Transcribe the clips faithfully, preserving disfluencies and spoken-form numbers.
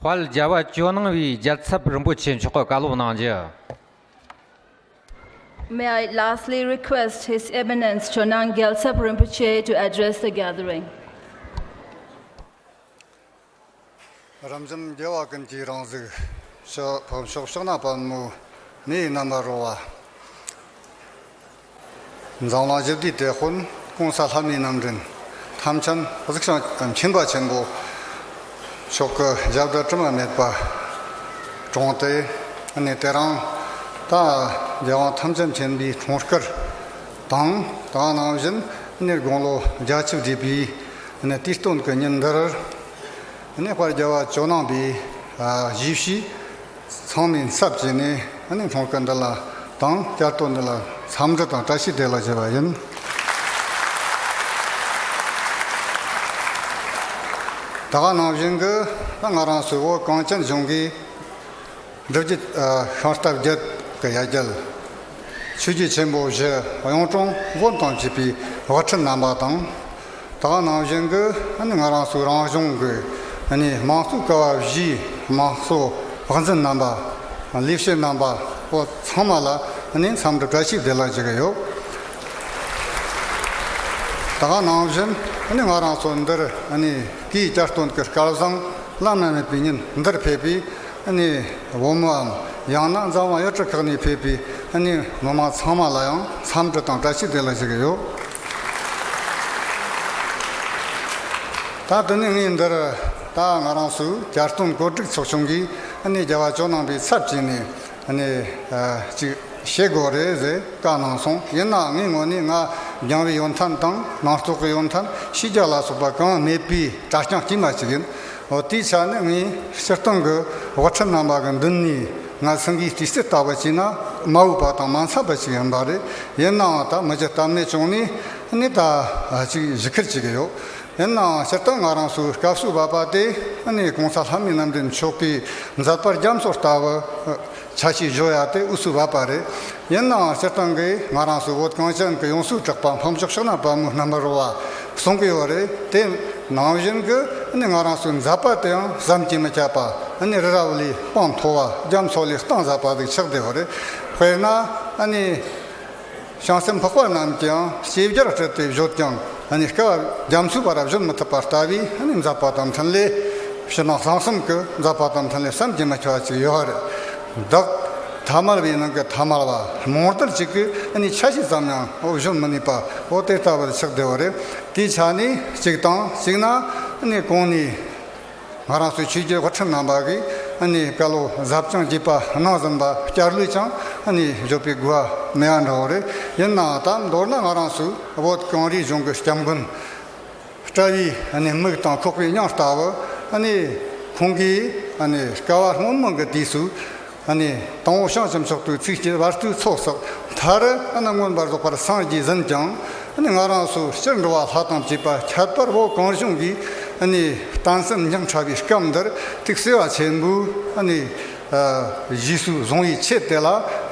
དཔལ་རྒྱལ་བ་ཇོ་ནང་བའི་རྒྱལ་ཚབ་རིན་པོ་ཆེ་མཆོག་གིས་བཀའ་སློབ་གནང་རྒྱུ། May I lastly request His Eminence Chonang Gyaltsab Rinpoche to address the gathering. རབ་འབྱམས་རྒྱལ་བ་ཀུན་གྱི་རང་གཟུགས། ཕྱི་ཕམ་ཕྱོགས་ཕྱོགས་ན་པདྨོ་མིའི་རྣམ་པར་རོལ་བ། འཛམ་གླིང་ཞི་བདེའི་དེད་དཔོན་གོང་ས་ལྷ་མིའི་རྣམ་འདྲེན་ཐམས་ཅད་གཟིགས་ཞིང་མཁྱེན་པ་ཆེན་པོ་མཆོག་གི་ཞབས་རྡུལ་དྲི་མ་མེད་པ་དྲངས་ཏེ། ཨ་ནི་དེ་རིང་ད་རྒྱལ་དབང་ཐམས་ཅད་མཁྱེན་པའི་འཁྲུངས་སྐར་དང་། དེ་ནང་བཞིན་ཨ་ནི་དགུང་ལོ་བརྒྱད་ཅུ་བགྲེས་པའི་ཨ་ནི་དུས་སྟོན་གྱི་ཉིན་འདིར། ཨ་ནི་དཔལ་རྒྱལ་བ་ཇོ་ནང་པའི་ཨ་གཞིས་བྱེས་ཚང་མའི་ཚབ་བྱས་ནས། ཨ་ནི་འཁྲུངས་སྐར་འདི་ལ་དང་བསྐྱར་དུ་འདི་ལ་འཚམས་འདྲི་དང་བཀྲ་ཤིས་བདེ་ལེགས་ཞུ་བ་ཡིན། ད་ག་ནང་བཞིན་གྱི་ད་ང་རང་ཚོའི་བོད་གངས་ཅན་ལྗོངས་ཀྱི་སྒྲུབ་བརྒྱུད་ཨ་ཤིང་རྟ་བརྒྱད་ཀྱི་ཡ་གྱལ། ཆོས་བརྒྱུད་ཆེན་པོ་བཞི་གཡུང་དྲུང་བོན་དང་བཅས་པའི་དབུ་ཁྲིད་རྣམ་པ་དང་། ད་ག་ནང་བཞིན་གྱི་ཨ་ནི་ང་རང་ཚོའི་རང་གཞུང་གི་ཨ་ནི་དམངས་གཙོ་ཀ་བ་བཞིའི་དམངས་གཙོ་དཔའ་རྩལ་རྣམ་པ། ལས་བྱེད་རྣམ་པ་པོ་ཚང་མ་ལ་ཨ་ནི་འཚམས་འདྲི་བཀྲ་ཤིས་བདེ་ལེགས་ཞུ་གི་ཡོད། ད་ག་ནང་བཞིན་ཨ་ནི་ང་རང་ཚོ་འདིར་ཨ་ནི་གུས་བསྐྱར་སྟོན་གྱི་སྐལ་བཟང་བླ་ན་མེད་པའི་ཉིན་འདིར་ཕེབས་པའི་ཨ་ནི་བོད་མིའམ་ཡང་ན་འཛམ་གླིང་ཡུལ་གྲུ་ཁག་ནས་ཕེབས་པའི་ཨ་ནི་མི་མང་ཚང་མ་ལ་ཡང་འཚམས་འདྲི་དང་བཀྲ་ཤིས་བདེ་ལེགས་ཞུ་གི་ཡོད། ད་དེ་ནས་ངས་འདིར་ད་ང་རང་ཚོའི་བསྐྱར་སྟོན་གོ་སྒྲིག་ཚོགས་ཆུང་གིས་ཨ་ནི་རྒྱལ་བ་ཇོ་ནང་པའི་ཚབ་བྱས་ནས་ཨ་ནི་ཨ་ཅིག་བཤད་དགོས་རེད་ཟེར་བཀའ་གནང་སོང་། ཡིན་ནའང་ངའི་ངོས་ནས་ང་སྦྱང་བའི་ཡོན་ཏན་དང་ནང་རྟོགས་ཀྱི་ཡོན་ཏན་ཤེས་རྒྱ་ལ་སོགས་པ་གང་མེད་པའི་གྲྭ་རྐྱང་དཀྱུས་མ་ཅིག་ཡིན། འོ་དེའི་ཆ་ནས་ངས་སྤྱིར་བཏང་གི་དབུ་ཁྲིད་རྣམ་པ་གི་མདུན་ནས་ང་སེང་གེའི་སྤྲེལ་རྩེད་ལྟ་བུ་བྱས་ན་མ་འོས་པ་དང་མ་འཚམས་པ་ཞིག་ཡིན་པ་རེད། ཡིན་ནའང་ད་མི་རྒྱུ་གཏམ་ནས་བྱུང་ནས་ནི་ད་ཅིག་ཞུ་ཁུལ་བྱེད་ཀྱི་ཡོད། ཡིན་ནའང་སྤྱིར་བཏང་ང་རང་ཚོའི་སྐབས་སུ་བབས་པ་དེ་ནི་གོང་ས་ལྷ་མིའི་རྣམ་འདྲེན་མཆོག་གིས་མཛད་པ་རྒྱ་མཚོ་ལྟ་བུ་ཆ་ཤས་བཞོ་ཡ་དེ་འོས་སུ་བབས་པ་རེད། ཡིན་ནའང་སྤྱིར་བཏང་གི་ང་རང་ཚོའི་བོད་གངས་ཅན་གྱི་ཡོངས་སུ་གྲགས་པ་འཕགས་མཆོག་ཕྱག་ན་པདྨོའི་རྣམ་པར་རོལ་བ་གསུང་གི་ཡོད་རེད། དེ་ནང་བཞིན་གྱི་ནི་ང་རང་ཚོའི་མཛད་པ་དེའང་བསམ་གྱིས་མི་ཁྱབ་པ། ནི་རི་རབ་ལས་དཔངས་མཐོ་བ། རྒྱ་མཚོ་ལས་གཏིང་ཟབ་པ་ཟིག་ཆགས་བསྡད་ཡོད་རེད། དཔེར་ན་ནི། བྱང་སེམས་འཕགས་པ་རྣམས་ཀྱིས་ཡང་ཞེས་བརྒྱར་བཀྲལ་ཏེ་བརྗོད་ཀྱང་། ནི་སྐལ་བ་རྒྱ་མཚོའི་བར་བརྗོད་མི་ཐུབ་པ་ལྟ་བུའི་ནི་མཛད་པ་དང་འཕྲིན་ལས། ཕྱི་ནང་གསང་གསུམ་གྱི་མཛད་པ་དང་འཕྲིན་ལས་བསམ་གྱིས་མི་ཁྱབ་པ་ཅིག་ཡོད་རེད། བདག་ཐ་མལ་པའི་ནང་གི་ཐ་མལ་བ་རྨོངས་དད་ཅིག་གིས་ནི་ཆ་ཤས་ཙམ་ཡང་འོ་བརྗོད་མི་ནུས་པ་འོ་དེ་ལྟ་བུར་ཆགས་བསྡད་ཡོད་རེད། དེའི་ཆ་ནས་གཅིག་དང་གཅིག་ན་ནི་གོང་ནས། ང་རང་ཚོའི་ཆོས་བརྒྱུད་དབུ་ཁྲིད་རྣམ་པ་གིས་ནི་བཀའ་སློབ་ཟབ་ཅིང་རྒྱས་པ་གནང་ཟིན་པ་བསྐྱར་ལུགས་ཀྱང་ནི་བརྗོད་པའི་དགོས་པ་མེད་པ་འདྲ་བོ་རེད། ཡིན་ནའང་ད་མདོར་ན་ང་རང་ཚོའི་བོད་གངས་རིའི་ལྗོངས་ཀྱི་སྐྱབས་མགོན། དཔྲལ་བའི་ནི་མིག་དང་ཁོག་པའི་སྙིང་ལྟ་བུ་ནི་ཁོང་གིས་ནི་སྐལ་བ་སྔོན་མོ་གི་དུས་སུ། ཨ་ནི་དང་པོ་བྱང་ཆུབ་མཆོག་ཏུ་ཚིག་བཅད་བར་དུ་ཚོགས་བསགས། མཐར་ཨ་ནི་མངོན་པར་རྫོགས་པར་སངས་རྒྱས་ཟིན་ཀྱང་། ཨ་ནི་ང་རང་ཚོ་སྤྱིར་འགྲོ་བ་ལྷ་དང་བཅས་པ་ཁྱད་པར་བོད་གངས་ལྗོངས་ཀྱི་ཨ་ནི་བསྟན་སེམས་འགྱིང་ཕྲ་བའི་སྐབས་འདིར་ཐུགས་བརྩེ་བ་ཆེན་པོས་ཨ་ནི་ཨ་རྗེས་སུ་བཟུང་བའི་ཆེད་དེ་ལ།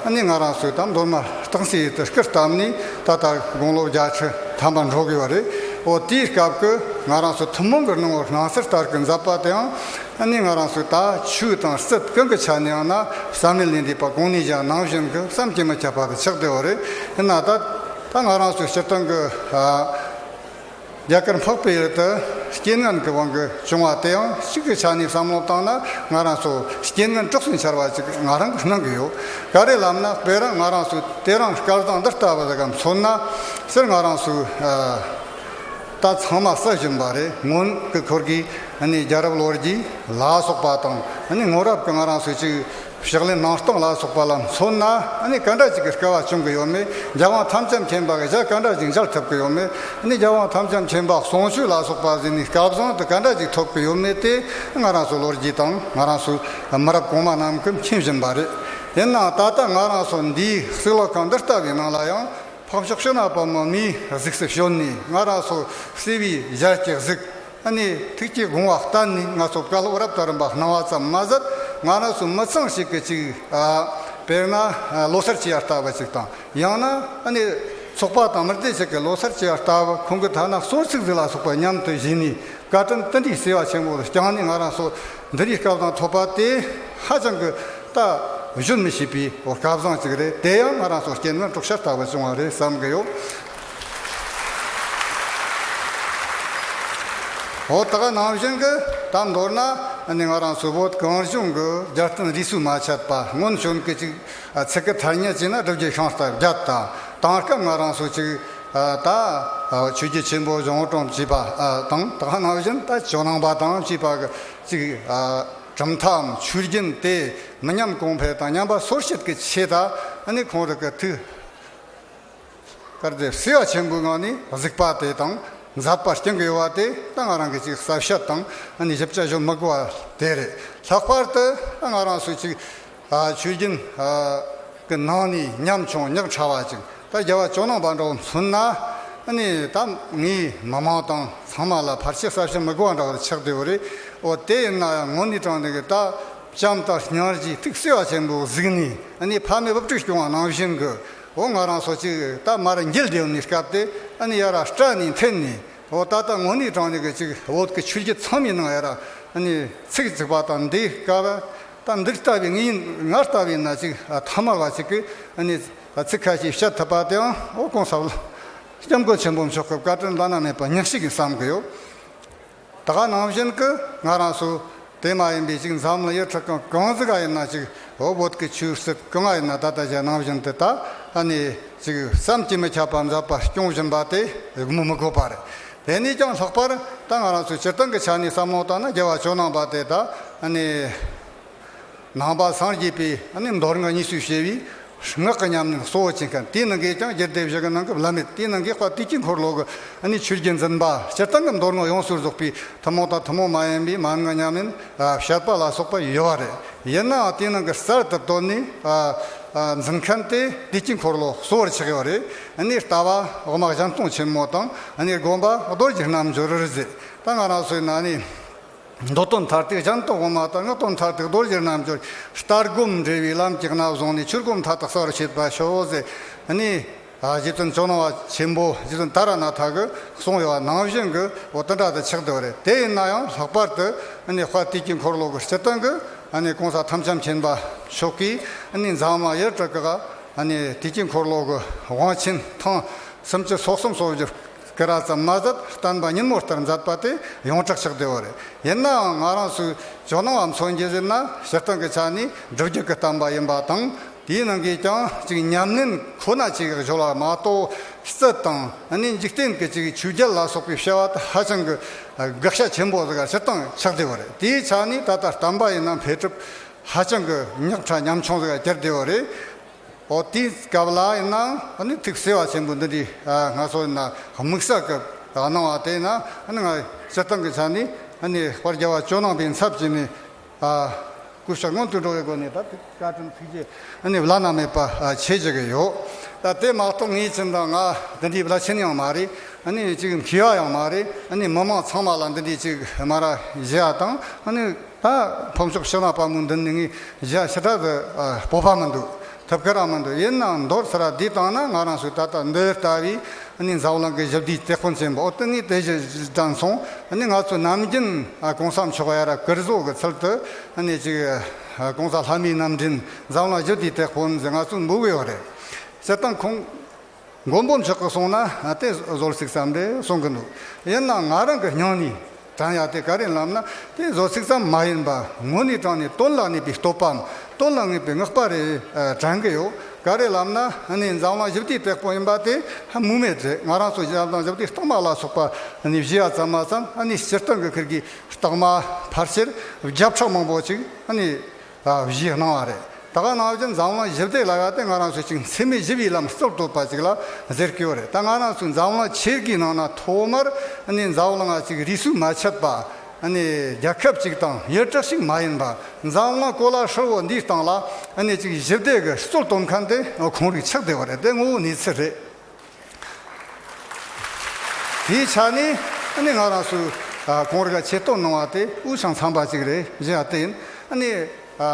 ཨ་ནི་ང་རང་ཚོས་ད་མདོར་ན་རྟག་གསལ་ཡུལ་དུ་སྐུ་བལྟམས་ནས་ད་ལྟ་དགུང་ལོ་བརྒྱད་ཅུ་ཐམ་པ་འགྲོ་དགོས་པ་རེད། འོ་དེའི་སྐབས་ཀྱི་ང་རང་ཚོ་ཐུན་མོང་གི་སྣང་བར་སྣང་ཚུལ་ལྟར་གྱི་མཛད་པ་དེའང་། ཨ་ནི་ང་རང་ཚོས་ད་ཆོས་དང་སྲིད་ཀུན་གྱི་ཆ་ནས་ཡང་ན་བསམ་ཡས་ལས་འདས་པ་གོང་ནས་ཀྱང་ནང་བཞིན་གྱི་བསམ་གྱིས་མི་ཁྱབ་པ་དེ་ཆགས་བསྡད་ཡོད་རེད། ཡིན་ན་ད་ད་ང་རང་ཚོའི་སྤྱིར་བཏང་གི་ཨ་རྒྱ་གར་འཕགས་པའི་ཡུལ་དུ་རྐྱེན་ངན་གྱི་དབང་གིས་བྱུང་བ་དེའང་གཅིག་གི་ཆ་ནས་བསམ་བློ་བཏང་ན་ང་རང་ཚོ་རྐྱེན་ངན་གྲོགས་སུ་འཆར་བ་ཅིག་ང་རང་གིས་སྣང་གི་ཡོད། ག་རེ་ལབ་ན་དཔེར་ན་ང་རང་ཚོས་དེ་རིང་སྐལ་བཟང་འདི་ལྟ་བུ་ཟིག་ག་མཚོན་ན། ཟེར་ང་རང་ཚོའི་ཨ། ད་ཚང་མ་གསལ་བཞིན་པ་རེད། སྔོན་གྱི་ཁོར་གྱི་ཨ་ནི་རྒྱལ་རབས་ལོ་རྒྱུས་ལ་སོགས་པ་དང་། ཨ་ནི་སྔོན་རབས་ཀྱི་ང་རང་ཚོའི་ཅིག་ཕྱག་ལེན་གནང་སྟངས་ལ་སོགས་པ་ལ་མཚོན་ན། ཨ་ནི་ག་འདྲ་ཅིག་གི་སྐལ་བ་བྱུང་གི་ཡོད་མེད། རྒྱལ་དབང་ཐམས་ཅད་མཁྱེན་པ་གི་ཞལ་ག་འདྲ་ཅིག་མཇལ་ཐུབ་གི་ཡོད་མེད། ཨ་ནི་རྒྱལ་དབང་ཐམས་ཅད་མཁྱེན་པ་གསུང་ཆོས་ལ་སོགས་པ་ཟིན་ནས་སྐལ་བཟང་དུ་ག་འདྲ་ཅིག་ཐོབ་གི་ཡོད་མེད་དེ་ང་རང་ཚོ་ལོ་རྒྱུས་དང་ང་རང་ཚོའི་མི་རབས་གོང་མ་རྣམས་ཀྱིས་མཁྱེན་བཞིན་པ་རེད། ཡིན་ནའང་ད་ལྟ་ང་རང་ཚོ་འདིའི་གཙུག་ལག་ཁང་འདི་ལྟ་བུའི་ནང་ལ་ཡང་། འཕགས་མཆོག་ཕྱག་ན་པདྨོ་མིའི་གཟུགས་སུ་བྱོན་ནས་ང་རང་ཚོ་བསུ་བའི་ཞལ་གྱི་གཟིགས། ཨ་ནི་ཐུགས་ཀྱི་དགོངས་པ་བསྟན་ནས་ང་ཚོ་བཀའ་སློབ་རབ་དང་རིམ་པ་གནང་བ་ཙམ་མ་ཟད། ང་རང་ཚོ་མི་ཚང་ཞིག་གི་ཅིག་ཨ་དཔེར་ན་ལོ་སར་བྱེད་ཡ་ལྟ་བུ་ཅིག་དང་། ཡང་ན་ཨ་ནི་ཚོགས་པ་དང་མི་སྡེ་ཞིག་གི་ལོ་སར་བྱེད་ཡ་ལྟ་བུ། ཁོང་གི་ཐ་ན་གསུང་ཚིག་ཟིག་ལ་སོགས་པ་མཉམ་དུ་བཞེས་ནས། བཀའ་དྲིན་དེ་འདྲའི་བརྩེ་བ་ཆེན་པོ་བསྐྱངས་ནས་ང་རང་ཚོ་འདི་འདྲའི་སྐལ་བཟང་ཐོབ་པ་དེ་ཧ་ཅང་གི་ད་བརྗོད་མི་ཤེས་པའི་སྐལ་བཟང་ཅིག་རེད། དེ་ཡང་ང་རང་ཚོ་རྐྱེན་ངན་གྲོགས་ཤར་ལྟ་བུ་བྱུང་བ་རེད་བསམ་གི་ཡོད། འོ་ད་ག་ནང་བཞིན་གི་ད་མདོར་ན་ནི་ང་རང་ཚོ་བོད་གངས་ལྗོངས་གི་རྒྱལ་བསྟན་རིས་སུ་མ་ཆད་པ་སྔོན་བྱོན་གི་ཅིག་ཚིག་གི་ཐ་སྙད་བྱས་ན་སྒྲུབ་བརྒྱུད་ཤིང་རྟ་བརྒྱད་དང་དེང་སྐབས་ང་རང་ཚོ་ཅིག་ད་ཆོས་བརྒྱུད་ཆེན་པོ་གཞུང་གྲོང་བཅས་པ་དང་ད་ག་ནང་བཞིན་ད་ཇོ་ནང་པ་དང་བཅས་པ་གི་ཅིག་གྲུབ་མཐའམ་ཆོས་རྒྱུན་དེ་མི་ཉམས་གོང་འཕེལ་དང་ཉམས་པ་སོར་ཆུད་ཀྱི་ཆེད་དུ་ཨ་ནི་ཁོང་རང་གི་ཐུགས་དཀར་དེ་བརྩེ་བ་ཆེན་པོའི་ངང་ནས་གཟིགས་པ་དེ་དང་མཛད་པ་སྐྱོང་གི་ཡོད་པ་དེ་ད་ང་རང་གི་ཅིག་གསལ་བཤད་དང་ཨ་ནི་ཞིབ་ཆ་ཞུ་མི་དགོས་པ་དེ་རེད། ལྷག་པར་དུ་ད་ང་རང་ཚོའི་ཅིག་ཆོས་རྒྱུན་གི་ནང་ནས་ཉམ་ཆུང་ཉག་ཕྲ་བ་ཅིག་ད་རྒྱལ་བ་ཇོ་ནང་པ་འདྲ་བོ་མཚོན་ན་ཨ་ནི་ད་ངའི་མི་མང་དང་ཚང་མ་ལ་ཕལ་ཆེར་གསལ་བཤད་མི་དགོས་པ་འདྲ་བོ་ཆགས་བསྡད་ཡོད་རེད། འོ་དེ་ཡིན་ན་ཡང་དངོས་གནས་དྲང་གནས་ཀྱི་ད་བྱམས་དང་སྙིང་རྗེ་ཐུགས་བརྩེ་བ་ཆེན་པོ་གཟིགས་ནས་ཨ་ནི་ཕ་མས་བུ་ཕྲུག་སྐྱོང་བ་ནང་བཞིན་གྱི་འོ་ང་རང་ཚོ་ཅིག་ད་མར་འགྱེལ་བསྡད་ཡོད་ནི་སྐབས་དེ་ཨ་ནི་ཡར་སྐྲག་ནས་འཐེན་ནས་འོ་ད་ལྟ་དངོས་གནས་དྲང་གནས་ཀྱི་ཅིག་བོད་ཀྱི་ཆོས་བརྒྱུད་ཚང་མའི་ནང་ཡར་ཨ་ནི་ཚིག་བཙུགས་པ་དང་འདི་སྐབས་ད་འདི་ལྟ་བུའི་ངས་ང་ལྟ་བུའི་ན་ཅིག་ཐ་མལ་བ་ཅིག་གིས་ཨ་ནི་ཚིག་ཁ་ཤས་བཤད་ཐུབ་པ་དེའང་འོ་གོང་ས་སྐྱབས་མགོན་ཆེན་པོ་མཆོག་གི་བཀའ་དྲིན་བླ་ན་མེད་པ་ཉག་གཅིག་ཡིན་བསམ་གི་ཡོད། ད་ག་ནང་བཞིན་གྱི་ང་རང་ཚོ་དེ་མ་ཡིན་པའི་ཅིག་འཛམ་གླིང་ཡུལ་གྲུ་གང་གང་ཟིག་ག་ཡིན་ན་ཅིག་འོ་བོད་ཀྱི་ཆོས་སྲིད་གང་ང་ཡིན་ན་ད་ལྟ་བྱས་ནང་བཞིན་དུ་ད་ཨ་ནི་ཅིག་བསམ་གྱིས་མི་ཁྱབ་པ་མཛད་པ་སྐྱོང་བཞིན་པ་དེ་སྒོམ་མི་དགོས་པ་རེད། དེ་ནས་ཀྱང་ལྷག་པར་ད་ང་རང་ཚོ་སྤྱིར་བཏང་གི་ཆ་ནས་བསམ་བློ་བཏང་ན་རྒྱལ་བ་ཇོ་ནང་པ་དེ་ད་ཨ་ནི། ནང་པ་སངས་རྒྱས་པའི་ཨ་ནི་མདོ་སྔགས་གཉིས་སུ་ཕྱེ་བའི་སྔགས་ཀྱི་ཉམས་ལེན་གཙོ་བོ་བྱེད་མཁན་དེའི་ནང་གི་ཀྱང་རྒྱུད་སྡེ་བཞི་གི་ནང་གི་བླ་མེད་དེའི་ནང་གི་དཔལ་དུས་ཀྱི་འཁོར་ལོ་གི་ཨ་ནི་ཆོས་བརྒྱུད་འཛིན་པ་སྤྱིར་བཏང་གི་མདོ་སྔགས་ཡོངས་སུ་རྫོགས་པའི་ཐུན་མོང་དང་ཐུན་མོང་མ་ཡིན་པའི་མན་ངག་ཉམས་ལེན་བཤད་པ་ལ་སོགས་པ་ཡོད་པ་རེད། ཡིན་ནའང་དེའི་ནང་གི་གསར་དུ་བཏོན་ནས་འཛིན་མཁན་དེ་དུས་ཀྱི་འཁོར་ལོ་གཙོ་བོར་ཆགས་ཡོད་རེད། ཨ་ནི་ལྟ་བ་དབུ་མ་གཞན་སྟོང་ཆེན་མོ་དང་ཨ་ནི་སྒོམ་པ་རྡོ་རྗེ་རྣལ་འབྱོར་རེད་ཟེར། ད་ང་རང་ཚོའི་ནང་ནས། མདོ་དོན་མཐར་ཐུག་གཞན་དོན་དབུ་མ་དང་། སྔགས་དོན་མཐར་ཐུག་རྡོ་རྗེ་རྣལ་འབྱོར། ལྟ་སྒོམ་འབྲེལ་བའི་ལམ་གྱི་སྣ་བཟུང་ནས། ཆོས་སྒོ་མཐའ་དག་གསལ་བར་བྱེད་པར་ཤོག་ཟེར། ཨ་ནི། རྗེ་བཙུན་ཇོ་ནང་པ་ཆེན་པོ་རྗེ་བཙུན་ཏཱ་ར་ནཱ་ཐ་གིས་གསུངས་ཡོད་པ་ནང་བཞིན་གྱི་འོ་དེ་འདྲ་དུ་ཆགས་བསྡད་པ་རེད། དེ་ཡིན་ན་ཡང་ལྷག་པར་དུ་ཨ་ནི་དཔལ་དུས་ཀྱི་འཁོར་ལོ་གི་སྤྱི་དོན་གྱི་ཨ་ནི་གོང་ས་ཐམས་ཅད་མཁྱེན་པ་མཆོག་གིས་ཨ་ནི་འཛམ་གླིང་ཡུལ་གྲུ་གི་ཨ་ནི་དུས་ཀྱི་འཁོར་ལོ་གི་དབང་ཆེན་ཐེངས་སུམ་ཅུ་སོ་གསུམ་སོ་བཞི་སྐུ་ར་ཙམ་མ་ཟད་བསྟན་པ་ཉིན་མོ་ལྟར་མཛད་པ་དེ་ཡོངས་གྲགས་ཆགས་བསྡད་པ་རེད། ཡིན་ནའང་ང་རང་ཚོའི་ཇོ་ནང་པ་མཚོན་གྱི་ཟེར་ན་སྤྱིར་བཏང་གི་ཆ་ནས་སྒྲུབ་བརྒྱུད་ཀྱི་བསྟན་པ་ཡིན་པ་དང་། དེའི་ནང་གི་ཀྱང་ཅིག་ཉམས་ལེན་ཁོ་ན་ཅིག་སྦྱོར་བ་མ་གཏོགས། རྩིས་དང་ཨ་ནི་འཇིག་རྟེན་གྱི་ཅིག་ཆོས་བརྒྱད་ལ་སོགས་པའི་བྱ་བ་དེ་ཧ་ཅང་གི་དགག་བྱ་ཆེན་པོ་ཟིག་སྤྱིར་བཏང་ཆགས་བསྡད་པ་རེད། དེའི་ཆ་ནས་ད་ལྟ་བསྟན་པ་ཡིན་ན་འཕེལ་གྲུབ་ཧ་ཅང་གི་ཉག་ཕྲ་ཉམ་ཆུང་ཟིག་གྱུར་བསྡད་པ་རེད། འོ་དེའི་སྐབས་ལ་ཡིན་ནའང་ཨ་ནི་ཐུགས་བརྩེ་བ་ཆེན་པོ་འདི་འདྲའི་ང་ཚོ་ཡིན་ན་དམིགས་བསལ་གྱི་གནང་བ་དེ་ཡིན་ན། ཨ་ནི་ང་སྤྱིར་བཏང་གི་ཆ་ནས་ཨ་ནི་དཔལ་རྒྱལ་བ་ཇོ་ནང་པའི་ཚབ་བྱས་ནས་སྐུ་ཕྱག་སྔོན་དུ་འགྲོ་བའི་སྒོ་ནས་ད་བཀའ་དྲིན་ཐུགས་རྗེ་ཨ་ནི་བླ་ན་མེད་པ་ཆེ་བརྗོད་ཀྱི་ཡོད། ད་དེ་མ་གཏོགས་ངའི་ཕྱིར་ད་ང་འདི་འདྲའི་བླ་ཆེན་ཡང་མ་རེད། ཨ་ནི་ཅིག་མཁས་པ་ཡང་མ་རེད། ཨ་ནི་མི་མང་ཚང་མ་ལ་འདི་འདྲའི་ཅིག་མ་ར་བཞེས་པ་དང་། ཨ་ནི། ད་ཕོ་མཆོག་ཕྱག་ན་པ་མོ་འདི་ནི་ངས་བཞག་ཕྱི་དྲག་ཏུ་སྤོབས་པ་མི་འདུག་ཐུབ་ཀ་ར་མི་འདུག་ཡིན་ནའང་མདོར་ཚུར་བསྡུས་བཏང་ན་ང་རང་ཚོས་ད་ལྟ་འདི་ལྟ་བུའི་ཨ་ནི་འཛམ་གླིང་གི་ཞི་བདེའི་དེད་དཔོན་ཆེན་པོ། འོ་དེ་ནས་དེ་བཞིན་དྲན་སོང་། ཨ་ནི་ང་ཚོ་ནམ་རྒྱུན་གོང་ས་མཆོག་ཡ་ར་བཀུར་བཟོ་གི་ཚུལ་དུ་ཨ་ནི་ཅིག་གོང་ས་ལྷ་མིའི་རྣམ་འདྲེན་འཛམ་གླིང་ཞི་བདེའི་དེད་དཔོན་ཟེར་ང་ཚོས་འབོད་གི་ཡོད་རེད། སྤྱིར་བཏང་ཁོང་མགོན་པོ་མཆོག་གིས་གསུངས་ན་དེ་ཟོལ་ཟིག་ཙམ་རེད་གསུང་གི་འདུག་ཡིན་ནའང་ང་རང་གི་སྙིང་ནས་དྲན་ཡ་དེ་ག་རེ་ལབ་ན། དེ་ཟོལ་ཟིག་ཙམ་མ་ཡིན་པ་དངོས་གནས་དྲང་ནས་དོན་ལ་གནས་པའི་བསྟོད་པའམ་དོན་ལ་ངེས་པའི་བསྔགས་པ་རེད་དྲན་གི་ཡོད། ག་རེ་ལབ་ན་ཨ་ནི་འཛམ་གླིང་ཞི་བདེའི་དེད་དཔོན་ཡིན་པ་དེ་དམིགས་མེད་རེད། ང་རང་ཚོ་འཛམ་གླིང་ཞི་བདེའི་རྟགས་མ་ལ་སོགས་པ་ཨ་ནི་བཞེས་པ་ཙམ་མ་ཟད། ཨ་ནི་སྤྱིར་བཏང་གི་ཁུར་གི་རྟགས་མ་ཕལ་ཆེར་བརྒྱ་ཕྲག་མང་པོ་ཅིག་ཨ་ནི། བཞེས་གནང་བ་རེད། ད་ག་ནང་བཞིན་འཛམ་གླིང་ཞི་བདེ་ལབ་ཡ་དེ་ང་རང་ཚོས་ཅིག་འཚེ་མེད་ཞི་བའི་ལམ་རྩོལ་བཏོད་པ་ཅིག་ལ་ཟེར་གི་ཡོད་རེད། ད་ང་རང་ཚོའི་འཛམ་གླིང་ཆེ་གི་ནང་ན་ཐོག་མར་ནི་འཛམ་གླིང་ང་ཅིག་རིས་སུ་མ་ཆད་པ་ནི་རྒྱལ་ཁབ་ཅིག་དང་ཡུལ་གྲུ་ཞིག་མ་ཡིན་པ། འཛམ་གླིང་གོ་ལ་ཧྲིལ་བོ་འདིའི་སྟེང་ལ་ནི་ཅིག་ཞི་བདེ་གི་རྩོལ་བཏོད་མཁན་དེ་ཁོང་རིགས་ཆགས་བསྡད་པ་རེད། དེ་ངོ་བོ་གནས་ཚུལ་རེད། དེའི་ཆ་ནས་ཨ་ནི་ང་རང་ཚོས་ཨ་ཁོང་རང་ག་ཆེ་བསྟོད་གནང་བ་དེ་འུ་ཅག་ཚང་མ་གཅིག་རེད་བཞེས་པ་དེ་ཡིན། ཨ་ནི་ཨ་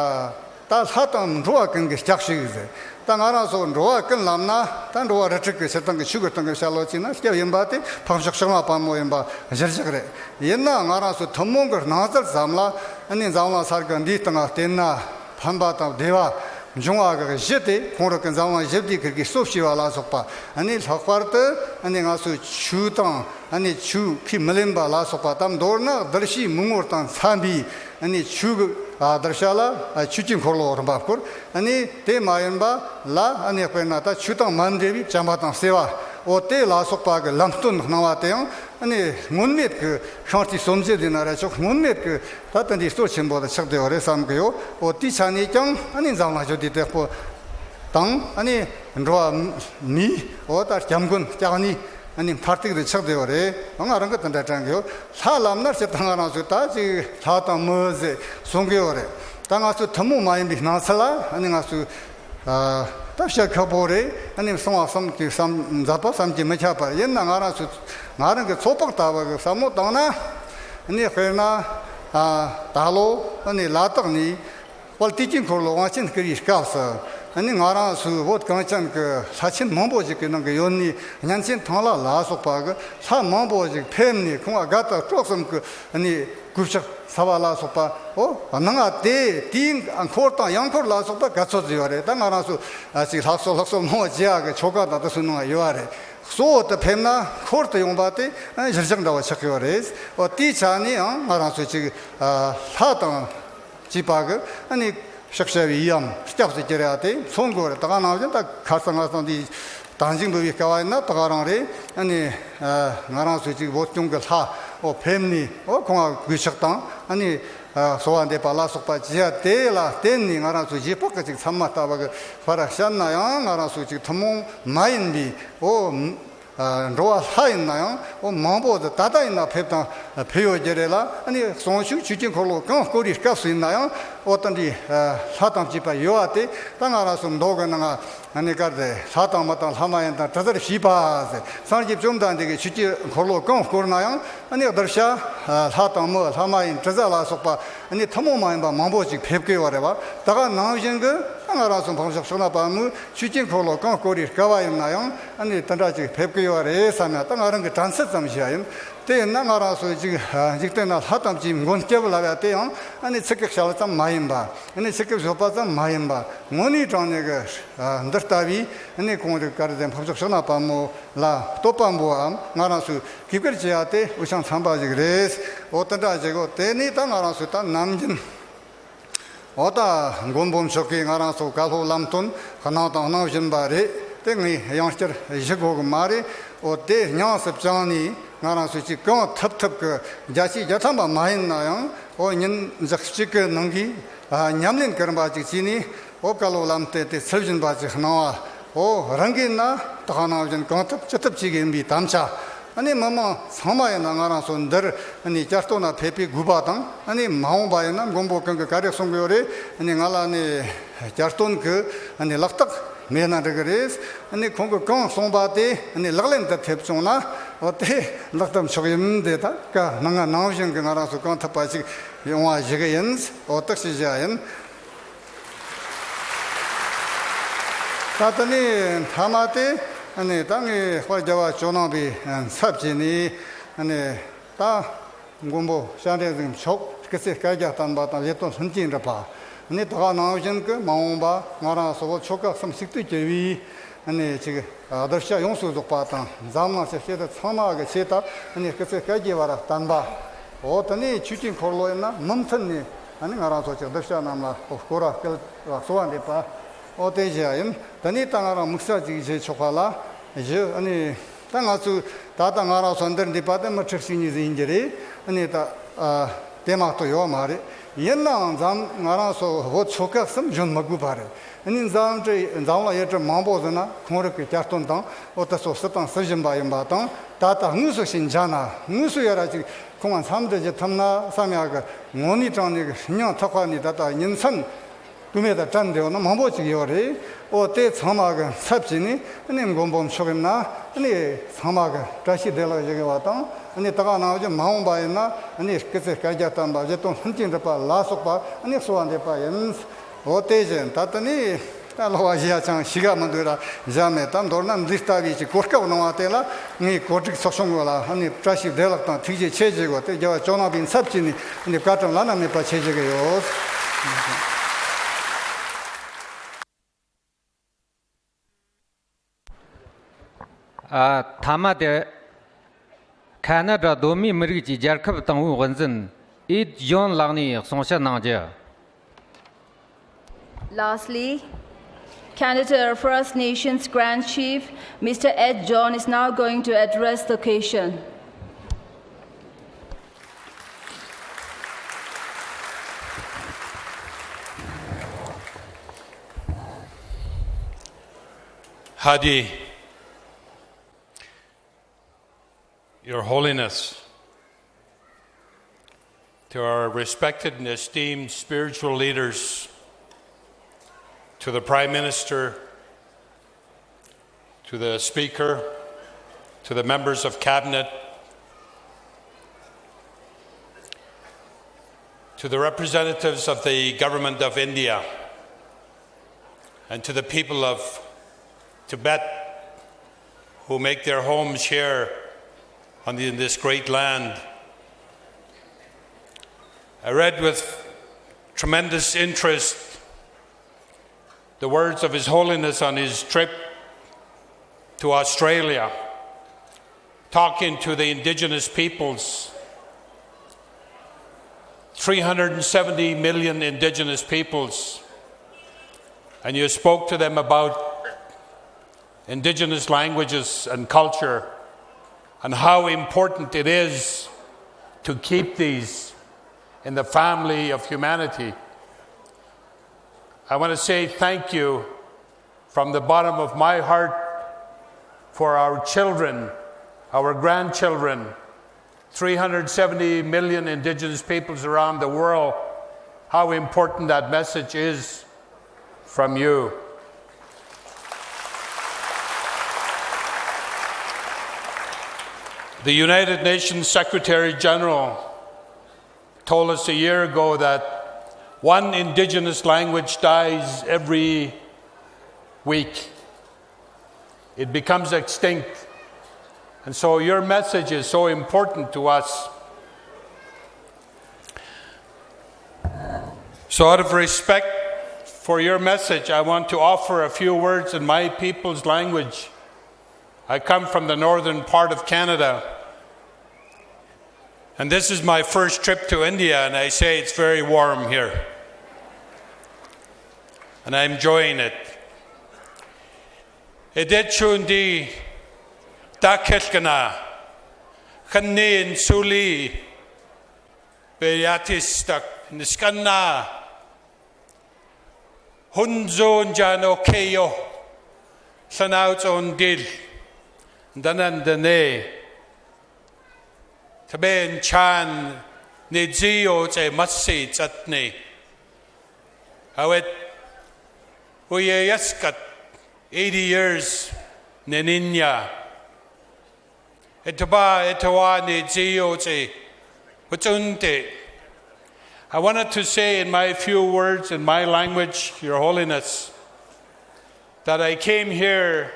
ད་ལྷ་དང་འགྲོ་བ་ཀུན་གྱི་སྐྱབས་ཤིག་ཟེར། ད་ ད་ང་རང་ཚོ་འགྲོ་བ་ཀུན་ལམ་ན་ད་འགྲོ་བ་རིགས་དྲུག་གི་སྤྱིར་བཏང་གི་ཆོས་ཀྱི་སྟེང་གི་བྱ་ལོ་ཅིག་ན་སྐྱབས་ཡིན་པ་དེ་འཕགས་མཆོག་ཕྱག་ན་པདྨོ་ཡིན་པ་གཞིར་བཞག་རེད། ཡིན་ན་ང་རང་ཚོ་ཐུན་མོང་གི་སྣང་ཚུལ་ཙམ་ལ་ཨ་ནི་འཛམ་གླིང་ས་གི་འདིའི་སྟེང་ལ་བལྟས་ན་ཕན་པ་དང་བདེ་བ་འབྱུང་བ་གི་གཞི་དེ་ཁོང་རང་གི་འཛམ་གླིང་ཞི་བདེའི་ཁུར་གི་གཙོ་བྱས་པ་ལ་སོགས་པ། ཨ་ནི་ལྷག་པར་དུ་ཨ་ནི་ང་ཚོའི་ཆོས་དང་ཨ་ནི་ཆོས་ཁས་མི་ལེན་པ་ལ་སོགས་པ་དང་མདོར་ན་གདུལ་བྱའི་མི་ངོར་དང་འཚམ་པའི་ཨ་ནི་ཆོས་ཀྱི་ཨ་གདུལ་བྱ་ལ་ཨ་ཆོས་ཀྱི་འཁོར་ལོ་རིམ་པ་བསྐོར། ཨ་ནི་དེ་མ་ཡིན་པ་ལ་ཨ་ནི་དཔེར་ན་ད་ཆོས་དང་མ་འབྲེལ་བའི་བྱམས་པ་དང་བརྩེ་བ། འོ་དེ་ལ་སོགས་པ་གི་ལམ་སྟོན་གནང་བ་དེ་ཡང་ཨ་ནི་སྔོན་མེད་ཀྱི་ཤིང་རྟའི་སྲོལ་འབྱེད་ཡིན་ན་ར་ཆོག་སྔོན་མེད་ཀྱི་ད་དེ་འདྲའི་གཙོ་ཆེན་པོ་དེ་ཆགས་བསྡད་ཡོད་རེད་བསམ་གི་ཡོད། འོ་དེའི་ཆ་ནས་ཀྱང་ཨ་ནི་འཛམ་གླིང་ཞི་བདེ་དྲག་པོ་དང་ཨ་ནི་འགྲོ་བ་མིའི་འོ་ད་སྐྱབས་མགོན་སྐྱབས་གནས་ཨ་ནི་མཐར་ཐུག་ཏུ་ཆགས་བསྡད་ཡོད་རེད། ང་རང་གི་དེ་འདྲ་དྲན་གི་ཡོད། ལྷ་ལབ་ན་སྤྱིར་བཏང་ང་རང་ཚོས་ད་ཅིག་ལྷ་དང་མི་ཟེར་གསུང་གི་ཡོད་རེད། ད་ང་ཚོའི་ཐུན་མོང་མ་ཡིན་པའི་སྣང་ཚུལ་ལ་ཨ་ནི་ང་ཚོས་ཨ་ད་བཤད་ཁག་པོ་རེད། ཨ་ནི་གསང་བ་བསམ་གྱིས་བསམ་མཛད་པ་བསམ་གྱིས་མི་ཁྱབ་པ་རེད། ཡིན་ན་ང་རང་ཚོས་ང་རང་གི་ཚོད་དཔག་ལྟ་བུ་གི་བསམ་བློ་བཏང་ན་ཨ་ནི་དཔེར་ན་ཨ་ད་ལོ་ཨ་ནི་ལ་དྭགས་ནས་དཔལ་དུས་ཀྱི་འཁོར་ལོ་དབང་ཆེན་བསྐུར་བའི་སྐབས་སུ་ཨ་ནི་ང་རང་ཚོའི་བོད་གངས་ཅན་གྱི་ལྷ་ཆེན་མང་པོ་ཞིག་གི་ནང་གི་ཡོད་ནི་གཉན་ཆེན་ཐང་ལྷ་ལ་སོགས་པ་གི་ལྷ་མང་པོ་ཞིག་ཕེབས་ནས་ཁོང་ལ་དགའ་དང་སྤྲོ་གསུམ་གྱི་ཨ་ནི་གུས་ཕྱག་འཚལ་བ་ལ་སོགས་པ། འོ་སྣང་བ་དེ་དེའི་འཁོར་དང་ཡང་འཁོར་ལ་སོགས་པ་ག་ཚོད་ཡོད་རེད། ད་ང་རང་ཚོ་ཨ་ཅིག་ལྷག་སོ་ལྷག་སོ་མང་བ་བརྗེ་ཡག་གི་ཆོ་ག་དང་དེ་ཚོའི་ནང་ཡོད་རེད། གཙོ་བོ་དེ་ཕེབས་ན་འཁོར་དུ་ཡོང་བ་དེ་ཨ་གཞིར་བཞག་འདྲ་བ་ཆགས་ཡོད་རེད། འོ་དེའི་ཆ་ནས་ཡང་ང་རང་ཚོ་ཅིག་ཨ་ལྷ་དང་བཅས་པ་གི་ཨ་ནི་ཕྱག་བྱ་བའི་ཡུལ་ཡང་སྐྱབས་སུ་གྱུར་ཡ་དེ་མཚོན་དགོས་རེད། ད་ག་ནང་བཞིན་ད་ཁ་སང་ང་སང་འདི་དང་འཇིག་འབུལ་བའི་སྐབས་ཡིན་ན་ད་ག་རང་རེད། ཨ་ནི་ཨ་ང་རང་ཚོའི་ཅིག་བོད་སྐྱོང་གི་ལྷ་འོ་ཕེབས་ནས་འོ་ཁོང་ལ་གུས་ཕྱག་དང་ཨ་ནི་ཨ་གསོལ་བ་འདེབས་པ་ལ་སོགས་པ་བྱེད་ཡ་དེ་ལ་བརྟེན་ནས་ང་རང་ཚོའི་རྗེས་དཔག་གི་ཅིག་ཚད་མ་ལྟ་བུ་གི་བར་བཤད་ན་ཡང་ང་རང་ཚོའི་ཅིག་ཐུན་མོང་མ་ཡིན་པའི་འོ་ཨ་འགྲོ་བ་ལྷ་ཡིན་ན་ཡང་འོ་མང་པོ་ཟིག་ད་ལྟ་ཡིན་ན་ཕེབས་དང་ཕེབས་ཡོད་ཀྱི་རེད་ལ། ཨ་ནི་གསུང་ཆོས་ཆོས་ཀྱི་འཁོར་ལོ་གང་བསྐོར་བའི་སྐབས་སུ་ཡིན་ན་ཡང་འོ་ད་འདི་ཨ་ལྷ་དང་བཅས་པ་ཡོད་པ་དེ་ད་ང་རང་ཚོ་མདོ་གི་ནང་ང་ཨ་ནི་ག་རེ་ལྷ་དང་མི་དང་ལྷ་མ་ཡིན་དང་དྲི་ཟར་བྱིས་པ་ཟེར། སངས་རྒྱས་བཅོམ་ལྡན་འདས་ཀྱིས་ཆོས་ཀྱི་འཁོར་ལོ་གང་བསྐོར་ན་ཡང་ཨ་ནི་གདུལ་བྱ་ཨ་ལྷ་དང་མི་ལྷ་མ་ཡིན་དྲི་ཟ་ལ་སོགས་པ་ཨ་ནི་ཐུན་མོང་མ་ཡིན་པ་མང་པོ་ཞིག་ཕེབས་ཀྱི་ཡོད་རེད་བ། ད་ག་ནང་བཞིན་གྱི་ང་རང་ཚོ་འཕགས་མཆོག་ཕྱག་ན་པདྨོས་ཆོས་ཀྱི་འཁོར་ལོ་གང་བསྐོར་བའི་སྐབས་ཡིན་ན་ཡང་ཨ་ནི་དེ་འདྲ་ཅིག་ཕེབས་ཀྱི་ཡོད་རེད་བསམ་ཡ་ད་ང་རང་གི་དྲན་ཚུལ་ཙམ་ཞིག་ཡིན། དེ་ཡིན་ན་ང་རང་ཚོ་ཅིག་འཇིག་རྟེན་ན་ལྷ་དང་བཅས་མགོན་སྐྱབས་ལབ་ཡ་དེ་ཡང་ཨ་ནི་ཚིག་གི་བཤད་པ་ཙམ་མ་ཡིན་པ། ཨ་ནི་ཚིག་གི་བརྗོད་པ་ཙམ་མ་ཡིན་པ། དངོས་གནས་དྲང་གནས་ཀྱི་འདི་ལྟ་བུའི་ཨ་ནི་ཁོང་རང་ག་རེ་ཟེར་འཕགས་མཆོག་ཕྱག་ན་པདྨོ་ལ་བསྟོད་པ་འབུལ་བའམ་ང་རང་ཚོས་གུས་བཀུར་བྱེད་ཡ་དེ་འུ་ཅག་ཚང་མ་ཞིག་རེད། འོ་དེ་འདྲ་ཞིག་འོ་དེ་ནས་ད་ང་རང་ཚོས་ད་ནམ་རྒྱུན་འོ་ད་མགོན་པོ་མཆོག་གིས་ང་རང་ཚོ་བཀའ་སློབ་ལམ་སྟོན་གནང་དང་གནང་བཞིན་པ་རེད། དེ་ངས་ཡང་བསྐྱར་ཞུ་དགོས་གི་མ་རེད། འོ་དེ་སྙིང་སུ་བཅངས་ནས་ང་རང་ཚོས་ཅིག་གང་ཐུབ་ཐུབ་ཀྱི་བརྒྱ་ཆ་བརྒྱ་ཐམ་པ་མ་ཡིན་ན་ཡང་འོ་ཉིན་གཅིག་གཅིག་གི་ནང་གི་ཨ་ཉམས་ལེན་གྱི་རིམ་པ་ཅིག་བྱས་ནས་འོ་བཀའ་སློབ་ལམ་སྟོན་དེ་ཚུལ་བཞིན་པ་ཅིག་གནང་བ། འོ་རང་གིས་ན་ད་ག་ནང་བཞིན་གང་ཐུབ་ཅི་ཐུབ་བྱེད་ཀྱི་ཡིན་པའི་དམ་བཅའ། ཨ་ནི་མི་མང་ཚང་མ་ཡིན་ན་ང་རང་ཚོ་འདིར་ཨ་ནི་བསྐྱར་སྟོན་ན་ཕེབས་པའི་དགོས་པ་དང་། ཨ་ནི་མ་འོངས་པ་ཡིན་ན་མགོན་པོ་གང་གིས་ག་རེ་གསུང་གི་ཡོད་རེད། ཨ་ནི་ང་ལ་ཨ་ནི་བསྐྱར་སྟོན་གྱི་ཨ་ནི་ལག་རྟགས་མེད་ན་འགྲིག་གི་རེད། ཨ་ནི་ཁོང་གིས་གང་གསུངས་པ་དེ་ཨ་ནི་ལག་ལེན་དུ་ཐེབས་བྱུང་ན་འོ་དེ་ལག་བསྟར་མཆོག་ཡིན། དེ་ད་བཀའ་གནང་ང་ནང་བཞིན་གྱི་ང་རང་ཚོ་གང་ཐུབ་པ་ཞིག་ཡོང་བ་ཞིག་ཡིན། འོ་དེ་ཞིག་བྱ་ཡིན། ད་ལྟ་ནི་མཐའ་མ་དེ་ནི་ད་ངས་དཔལ་རྒྱལ་བ་ཇོ་ནང་པའི་ཚབ་བྱས་ནས་ནི་ད་མགོན་པོ་སྤྱན་རས་གཟིགས་མཆོག་སྐུ་ཚེ་བསྐལ་བརྒྱར་བརྟན་པ་དང་བཞེད་དོན་ལྷུན་གྱིས་འགྲུབ་པ། ནི་ད་ག་ནང་བཞིན་གྱི་མ་འོངས་པ་ང་རང་ཚོ་ཆོལ་ཁ་གསུམ་གཅིག་ཏུ་གྱུར་བའི་ནི་ཅིག་གདུལ་བྱ་ཡོངས་སུ་རྫོགས་པ་དང་འཛམ་གླིང་ཞི་བདེ་ཚང་མ་གི་ཆེད་དུ་ནི་སྐུ་ཚེ་བསྐལ་བརྒྱའི་བར་བརྟན་པ། འོ་དེ་ནས་ཆོས་ཀྱི་འཁོར་ལོ་ཡིན་ན་མུ་མཐུད་ནས་ཨ་ནི་ང་རང་ཚོ་ཅིག་གདུལ་བྱ་རྣམས་ལ་སྐོར་ར་སྐལ་བ་གསོལ་བ་འདེབས་པ། འོ་དེ་བཞིན་ཡིན། དེ་ནས་ད་ང་རང་དམིགས་བསལ་ཅིག་བཞེས་ཆོག་པ་ལ་བཞི། ཨ་ནི་ད་ང་ཚོས་ད་ལྟ་ང་རང་ཚོ་འདིར་འདུས་པ་དེ་མི་ཁྲི་གཅིག་གཉིས་ཟིན་གྱི་རེད། ཨ་ནི་ད་ཨ་དེ་མ་གཏོགས་ཡོད་མ་རེད། ཡིན་ནའང་འཛམ་ང་རང་ཚོ་བོད་ཆོལ་ཁ་གསུམ་གཞོན་མི་དགོས་པ་རེད། ཨ་ནི་འཛམ་གྲུ་འཛམ་གླིང་ཡུལ་གྲུ་མང་པོ་ཟིན་ན་ཁོང་རང་གི་བསྐྱར་སྟོན་དང་འོ་དེ་ཚོ་སྲིད་དང་སྲིད་བཞིན་པ་ཡིན་པ་དང་། ད་ལྟ་དངོས་སུ་ཞིག་མཇལ་ན་དངོས་སུ་ཡ་ར་ཅིག་ཁོང་ང་འཚམས་འདྲི་བྱེད་ཐུབ་ན་བསམ་ཡག་གི་དངོས་གནས་དྲང་གནས་ཀྱི་སྙིང་ཐག་པ་ནས་ད་ལྟ་ཉིན་མཚན་དུས་མེད་དང་བྲལ་འདི་ཡོད་ན་མང་པོ་ཅིག་ཡོད་རེད། འོ་དེ་ཚང་མ་གི་ཚབ་བྱས་ནས་ནི་མགོན་པོ་མཆོག་ཡིན་ན་ནི་ཚང་མ་གི་བཀྲ་ཤིས་བདེ་ལེགས་ཞུ་གི་བ་དང་། ནི་ད་ག་ནང་བཞིན་མ་འོངས་པ་ཡིན་ན་ནི་སྐུ་ཚེ་བསྐལ་བརྒྱར་བརྟན་པ་བཞེད་དོན་ལྷུན་གྱིས་འགྲུབ་པ་ལ་སོགས་པ་ནི་གསོལ་བ་འདེབས་པ་ཡིན། འོ་དེ་བཞིན་ད་ལྟ་ནི། ད་ལོ་བ་བཞི་ཡ་ཅང་ཤི་ག་མི་འདུག་ལ་བཞག་མེད། ད་མདོར་ན་འདི་ལྟ་བུའི་ཅིག་གོ་སྐབས་གནང་བ་དེ་ལ་ངས་གོ་སྒྲིག་ཚོགས་ཆུང་གི་ལ་ཨ་ནི་བཀྲ་ཤིས་བདེ་ལེགས་དང་ཐུགས་རྗེ་ཆེ་ཞུ་དགོས། དེ་རྒྱལ་བ་ཇོ་ནང་པའི་ཚབ་བྱས་ནས་ཨ་ནི་བཀའ་དྲིན་བླ་ན་མེད་པ་ཆེ་ཞུ་གི་ཡོད། ཨ། མཐའ་མ་དེ། ཁ་ན་ཌ་གདོད་མའི་མི་རིགས་ཀྱི་རྒྱལ་ཁབ་དང་པོའི་དབུ་འཛིན་ཨེད་ཇོན་ལགས་ནས་གསུང་བཤད་གནང་རྒྱུ། Lastly, Canada First Nations Grand Chief, Mister Ed John, is now going to address the occasion. Hadi, Your Holiness, to our respected and esteemed spiritual leaders, to the Prime Minister, to the Speaker, to the members of Cabinet, to the representatives of the Government of India, and to the people of Tibet who make their homes here on the, in this great land. I read with tremendous interest the words of His Holiness on his trip to Australia, talking to the indigenous peoples, three hundred seventy million indigenous peoples, and you spoke to them about indigenous languages and culture and how important it is to keep these in the family of humanity. I want to say thank you from the bottom of my heart for our children, our grandchildren, three hundred seventy million indigenous peoples around the world, how important that message is from you. The United Nations Secretary General told us a year ago that one indigenous language dies every week. It becomes extinct. And so your message is so important to us. So, out of respect for your message, I want to offer a few words in my people's language. I come from the northern part of Canada, and this is my first trip to India, and I say it's very warm here. And I'm enjoying it. Edechun di takhelkana khanin suli periatis tak niskana hunzon jano keyo sanau tsondil danandane taben chan ne zio tse matsi tsatne awet uye yaskat eighty years neninya etaba etawa ne zio tse wachunte. I wanted to say in my few words, in my language, Your Holiness, that I came here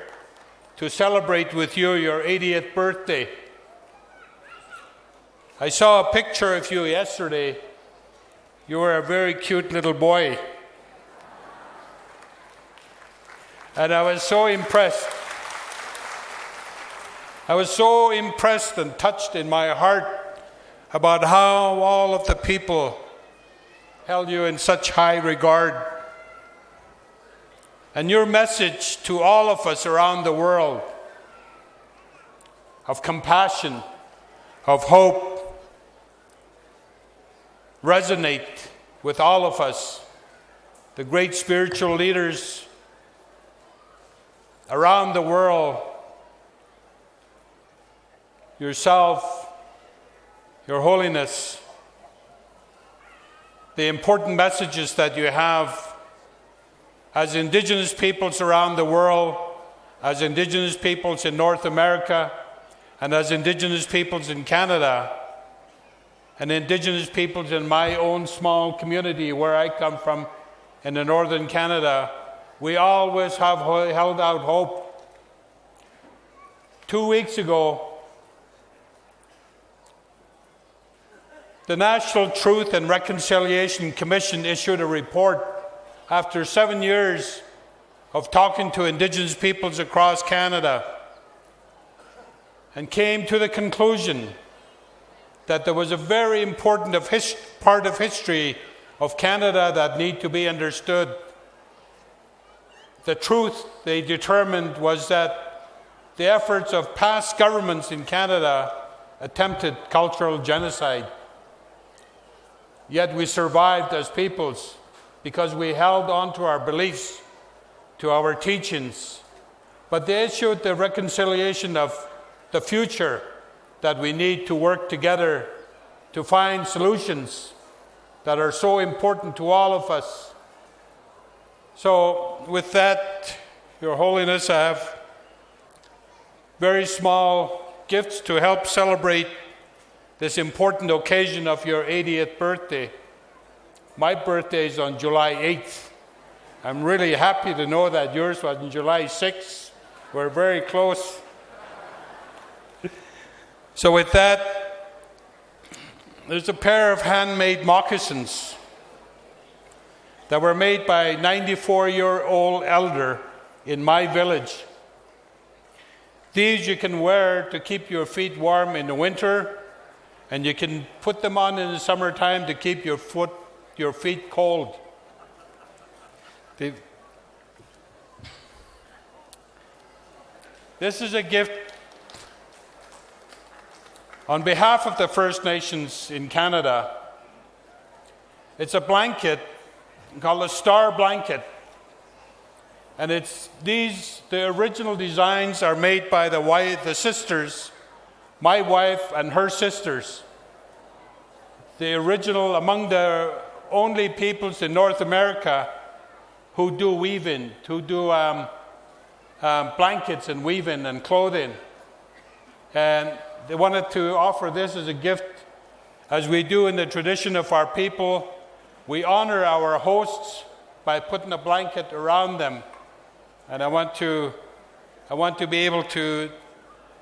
to celebrate with you your eightieth birthday. I saw a picture of you yesterday. You were a very cute little boy. And I was so impressed. I was so impressed and touched in my heart about how all of the people held you in such high regard. And your message to all of us around the world of compassion, of hope, resonate with all of us, the great spiritual leaders around the world, yourself, Your Holiness, the important messages that you have as Indigenous peoples around the world, as Indigenous peoples in North America, and as Indigenous peoples in Canada, and Indigenous peoples in my own small community where I come from in the northern Canada, We always have ho- held out hope. Two weeks ago, the National Truth and Reconciliation Commission issued a report after seven years of talking to Indigenous peoples across Canada and came to the conclusion that there was a very important of his- part of history of Canada that need to be understood. The truth, they determined, was that the efforts of past governments in Canada attempted cultural genocide. Yet we survived as peoples because we held on to our beliefs, to our teachings. But they issued the reconciliation of the future that we need to work together to find solutions that are so important to all of us. So, with that, Your Holiness, I have very small gifts to help celebrate this important occasion of your eightieth birthday. My birthday is on July eighth. I'm really happy to know that yours was on July sixth. We're very close. So, with that, there's a pair of handmade moccasins that were made by a ninety-four year old elder in my village. These you can wear to keep your feet warm in the winter, and you can put them on in the summertime to keep your foot, your feet cold. The- this is a gift on behalf of the First Nations in Canada. It's a blanket called a star blanket. And it's these, the original designs are made by the wife, the sisters, my wife and her sisters. The original, among the only peoples in North America who do weaving, who do um, um, blankets and weaving and clothing. And they wanted to offer this as a gift. As we do in the tradition of our people, we honor our hosts by putting a blanket around them. And I want to, I want to be able to,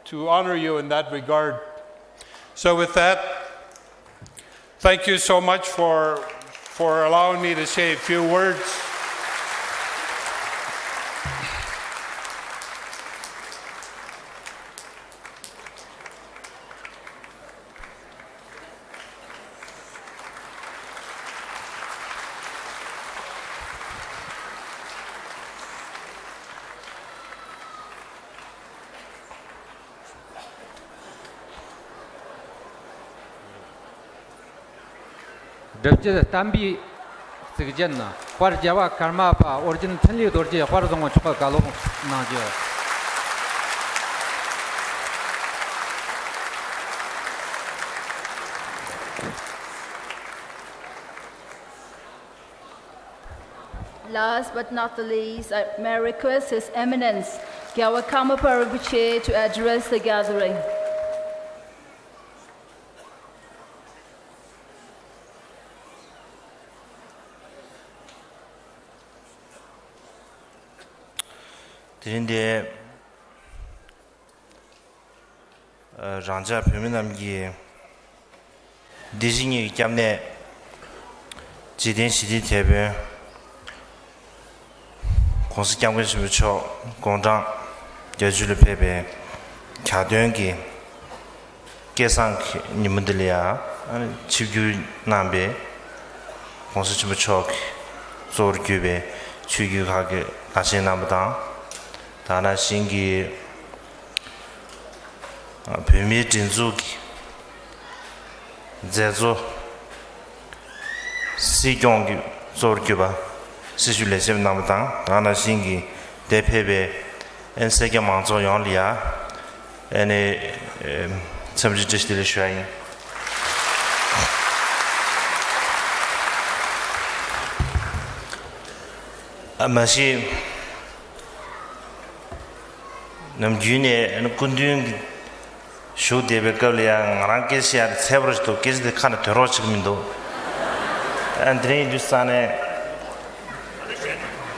to honor you in that regard. So, with that, thank you so much for, for allowing me to say a few words. སྒྲུབ་བརྒྱུད་བསྟན་པའི་གཙུག་རྒྱན། དཔལ་རྒྱལ་བ་ཀརྨ་པ་ཨོ་རྒྱན་འཕྲིན་ལས་རྡོ་རྗེ་དཔལ་བཟང་པོ་མཆོག་གི་བཀའ་སློབ་གནང་རྒྱུ། Last but not the least, I may request His Eminence, རྒྱལ་བ་ཀརྨ་པ་རིན་པོ་ཆེ, to address the gathering. དེ་རིང་འདིར། རང་ཅག་བོད་མི་རྣམས་ཀྱི་བདེ་སྐྱིད་གཉིས་ཀྱི་སྐྱབས་གནས། འཇིག་རྟེན་ཞི་བདེའི་དེད་དཔོན། ༸གོང་ས་༸སྐྱབས་མགོན་ཆེན་པོ་མཆོག་དགུང་གྲངས་བརྒྱད་ཅུ་ལ་ཕེབས་པའི་གྱ་སྟོན་གྱི་སྐལ་བཟང་གི་ཉིན་མོ་འདི་ལ་ཡང་ཆིབས་བསྒྱུར་གནང་བའི་༸གོང་ས་ཆེན་པོ་མཆོག་གིས་གཙོ་བོར་གྱུར་པའི་ཆོས་བརྒྱུད་ཁག་གི་བླ་ཆེན་རྣམ་པ་དང་། དེ་ནང་བཞིན་གྱི་བོད་མིའི་སྒྲིག་འཛུགས་ཀྱི་མཛད་གཙོ། སྲིད་སྐྱོང་གི་གཙོ་བོར་གྱུར་པ་སྲི་ཞུ་ལས་བྱེད་རྣམ་པ་དང་། དེ་ནང་བཞིན་གྱི་འདིར་ཕེབས་པའི་ཨེ་ནི་སེར་སྐྱ་མང་ཚོགས་ཡོངས་ལ་ཡང་ཨེ་ནི་འཚམས་འདྲི་བཀྲ་ཤིས་བདེ་ལེགས་ཞུ་ཡ་ཡིན། ཨ་མ་གཞི། ནམ་རྒྱུན་ནས་སྐུ་མདུན་གྱི་བཞུགས་བསྡད་པའི་སྐབས་ལ་ཡང་ང་རང་སྐད་ཆ་བཤད་ཡ་དེ་ཚད་པ་རེ་ཞིག་འདུག་སྐད་ཆ་དེ་ཁ་ནས་ཐོན་རོགས་བྱེད་ཀྱི་མི་འདུག་ཨ་འདི་རིང་ཡིན་དུས་ཙང་ནས་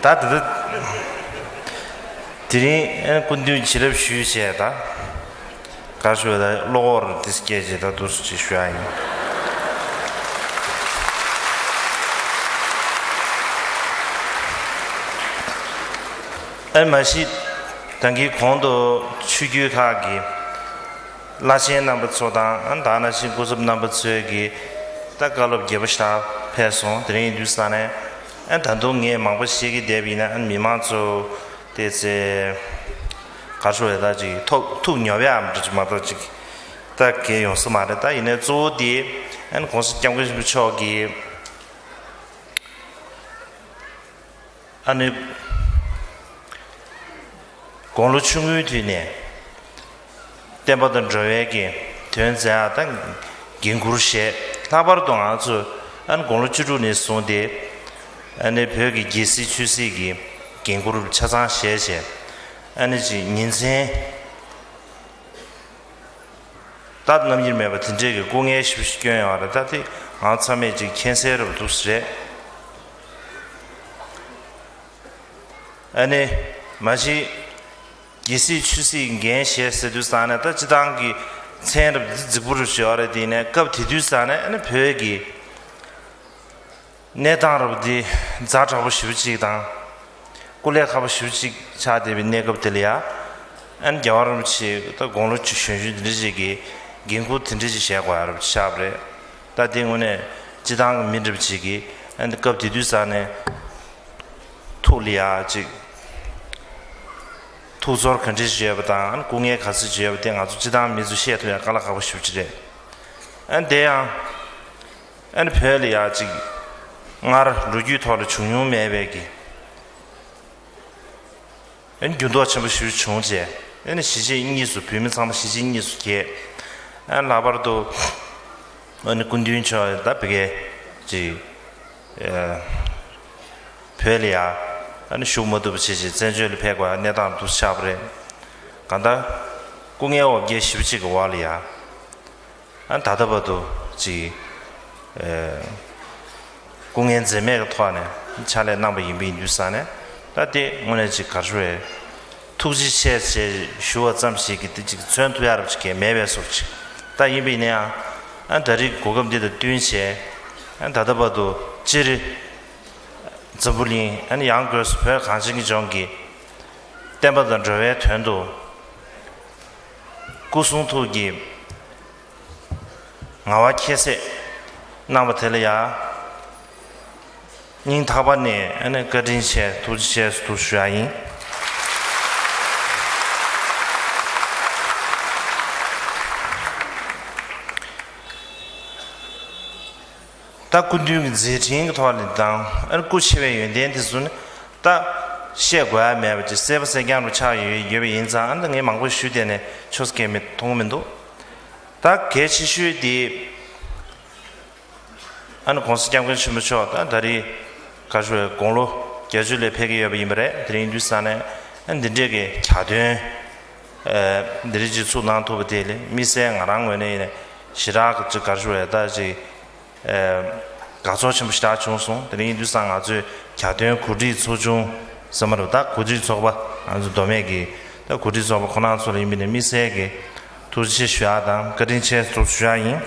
ད་དེ་ད་ དེ་རིང་ཨ་སྐུ་མདུན་བྱིན་རླབས་ཞུས་བྱས་ད། ག་ཞུ་ད་བློ་ཁོག་རུ་དེ་སྐད་ཅིག་ད་འདུག་སེ་ཅིག་ཞུ་ཡ་ཡིན། ཨ་མ་གཞི་ད་གིན་གོང་དུ་ཆོས་བརྒྱུད་ཁག་གི་བླ་ཆེན་རྣམ་པ་ཚོ་དང་ཨ་ད་ནང་བཞིན་སྐུ་ཚབ་རྣམ་པ་ཚོས་ཀྱི་ད་བཀའ་སློབ་རྒྱས་པོ་ཞིག་ཕེབས་སོང་། དེ་རིང་ཡིན་དུས་ས་ནས་ཨ་ད་དུང་ངས་མང་པོ་བཤད་ཀྱི་བསྡད་པ་ཡིན་ན་ཨ་མི་མང་ཚོ་དེ་ཚེ་ག་ཞུ་ཡ་ད་ཅིག་ཐུགས་ཐུགས་ཉོབ་ཡ་འདྲ་ཅིག་མ་གཏོགས་ཅིག་ད་གལ་ཡོང་ས་མ་རེད། ད་ཡིན་ནའི་གཙོ་བོ་དེ་ཨ་ནི་གོང་ས་སྐྱབས་མགོན་ཆེན་པོ་མཆོག་གིས་ཨ་ནི་དགུང་ལོ་ཆུང་ངུའི་དུས་ནས་བསྟན་པ་དང་འགྲོ་བའི་གི་དོན་མཛད་ཡ་དང་འགན་འཁུར་བཞེས། ལྷག་པར་དུ་ང་ཚོ་ཨ་ནི་དགུང་ལོ་བཅུ་དྲུག་ནས་བཟུང་སྟེ་ཨ་ནི་བོད་ཀྱི་རྒྱལ་སྲིད་ཆོས་སྲིད་ཀྱི་འགན་འཁུར་ཆ་ཚང་བཞེས་བྱས་ཨ་ནི་ཅིག་ཉིན་མཚན་ད་རྣམ་གཡེང་མེད་པ་དེ་འདྲའི་གི་སྐུ་ངལ་ཞེ་པོ་ཞིག་བསྐྱོན་ཡོད་རེད། ད་དེ་ང་ཚང་མས་ཅིག་མཁྱེན་གསལ་རབ་འདུག་སེ་རེད། ཨ་ནི་མ་གཞི་རྒྱལ་སྲིད་ཆོས་སྲིད་འགན་བཞེས་ཟེར་དུས་ཙང་ནས་ད་སྤྱི་བཏང་གི་མཚན་རབ་འདི་རྫིག་པོ་རུ་བྱས་པ་རེད། དེ་ནས་སྐབས་དེ་དུས་ཙང་ནས་ཨ་ནི་བོད་ཀྱི་གནས་སྟངས་རབ་འདི་ཛ་དྲག་པོ་ཞེ་པོ་ཅིག་དང་སྐུ་ལས་ཁག་པོ་ཞེ་པོ་ཅིག་ཆགས་བསྡད་པའི་གནས་སྐབས་དེ་ལ་ཡ་ཨ་ནི་རྒྱལ་བ་རིན་པོ་ཆེ་ད་དགུང་ལོ་གཞོན་གཞོན་འདི་འདྲ་ཅིག་གི་འགན་འཁུར་དེ་འདྲ་ཅིག་བཞེས་དགོས་ཡ་རབ་ཆགས་པ་རེད། ད་དེ་དངོས་གནས་སྤྱི་བཏང་གི་མི་འདྲ་པོ་ཅིག་གིས་ཨ་ནི་སྐབས་དེ་དུས་ཙང་ནས་ཐུགས་ལ་ཡ་ཅིག་ཐུགས་ཚོར་ག་འདྲ་ཞིག་ཡོད་པ་དང་སྐུ་ངལ་ག་ཚོད་ཅིག་ཡོད་པ་དེ་ང་ཚོ་སྤྱི་བཏང་མི་ཚོ་བཤད་ཐུབ་ཡ་དཀའ་ལས་ཁག་པོ་ཞེ་པོ་ཅིག་རེད། ཨ་ནི་དེ་ཡང་ཨ་ནི་བོད་ལ་ཡ་ཅིག་སྔར་ལོ་རྒྱུས་ཐོག་ལ་བྱུང་མྱོང་མེད་པའི་གི་ཨ་ནི་འགྱུར་ལྡོག་ཆེན་པོ་ཞེ་པོ་བྱུང་རྗེས་ཨ་ནི་གཞིས་བྱེས་གཉིས་སུ་བོད་མི་ཚང་མ་གཞིས་བྱེས་གཉིས་སུ་གྱེས། ཨ་ནི་ལྷག་པར་དུ་ཨ་ནི་སྐུ་མདུན་མཆོག་ད་བོད་སྐད་ཅིག་ཨ་བོད་ལ་ཡ་ཨ་ནི་བཞུགས་མ་ཐུབ་པ་བྱས་རྗེས་བཙན་བྱོལ་ལ་ཕེབས་དགོས་ཡ་གནས་སྟངས་འདུག་ཆགས་པ་རེད། གང་ལྟར་སྐུ་ངལ་འོ་བརྒྱལ་ཞེ་པོ་ཅིག་གི་འོག་ལ་ཡ་ཨ་ད་ལྟ་བར་དུ་ཅིག་ཨ་སྐུ་ངལ་འཛེམས་མེད་ཀྱི་ཐོག་ནས་ཕྱག་ལས་གནང་པ་ཡིན་པ་ཡིན་དུས་ཙང་ནས་ད་དེ་དངོས་གནས་ཅིག་ག་རེ་ཞུ་དགོས་རེད། ཐུགས་རྗེ་ཆེ་ཞེས་ཞུ་བ་ཙམ་ཞིག་གིས་དེ་ཅིག་མཚོན་ཐུབ་ཡ་རབས་ཅིག་གས་མེད་པའི་བཟོ་ཅིག་ད་ཡིན་པ་ཡིན་ན་ཡང་ཨ་ད་རེས་གོ་སྐབས་འདི་དང་བསྟུན་བྱས་ཨ་ད་ལྟ་བར་དུ་སྤྱིར་འཛམ་བུ་གླིང་ཨ་ནི་ཡང་སྒོས་སུ་བོད་གངས་ཅན་གྱི་ལྗོངས་ཀྱི་བསྟན་པ་དང་འགྲོ་བའི་དོན་དུ་སྐུ་གསུང་ཐུགས་ཀྱི་ངལ་བ་ཁྱད་བསད་གནང་བ་དེ་ལ་ཡང་སྙིང་ཐག་པ་ནས་ཨ་ནི་བཀའ་དྲིན་ཆེ་ཐུགས་རྗེ་ཆེ་ཞུ་ཡ་ཡིན། ད་སྐུ་མདུན་གྱི་མཛད་འཕྲིན་གྱི་ཐོག་ནས་དང་ཨ་ནི་སྐུ་ཆེ་བའི་ཡོན་ཏན་དེ་ཚོ་ནི་ད་བཤད་དགོས་ཡ་མེད་པ་ཅིག་གསལ་པོ་གསལ་རྐྱང་རུ་ཆགས་ཡོད་ཡོད་པ་ཡིན་ཙང་ཨ་ནི་ངས་མང་པོ་ཞུས་བསྡད་ནས་ཆོག་ས་གས་མི་མཐོང་གི་མི་འདུག་ད་གལ་ཆེ་ཤོས་དེ་ཨ་ནི་༸གོང་ས་༸སྐྱབས་མགོན་ཆེན་པོ་མཆོག་ད་ད་རེས་ག་ཞུ་བའི་དགུང་ལོ་བརྒྱད་ཅུ་ལ་ཕེབས་ཀྱི་ཡོད་པ་ཡིན་པ་རེད། དེ་རིང་དུས་ས་ནས་ཨ་འདི་འདྲས་ཀྱི་གྱ་སྟོན་འདི་རིགས་ཅིག་ཚུགས་གནང་ཐུབ་པ་དེ་ལས་དམིགས་བསལ་ང་རང་ངོས་ནས་ཡིན་ན་ཞེ་དྲག་གི་ཅིག་ག་ཞུ་བའི་ད་ཅིག་དགའ་ཚོར་ཆེན་པོ་ཞེ་དྲག་བྱུང་སོང་། དེ་རིང་དུས་སང་ང་ཚོས་གྱ་སྟོན་གོ་སྒྲིག་ཚོགས་ཆུང་ཟེར་མ་རེད། ད་གོ་སྒྲིག་ཚོགས་པ་ང་ཚོ་མདོ་སྨད་ཀྱི་ད་གོ་སྒྲིག་ཚོགས་པ་ཁོ་རང་ཚོ་ལ་ཡིན་པ་ནས་དམིགས་བསལ་གྱི་ཐུགས་རྗེ་ཆེ་ཞུ་ཡག་དང་བཀའ་དྲིན་ཆེ་ཞུ་ཡག་ཡིན།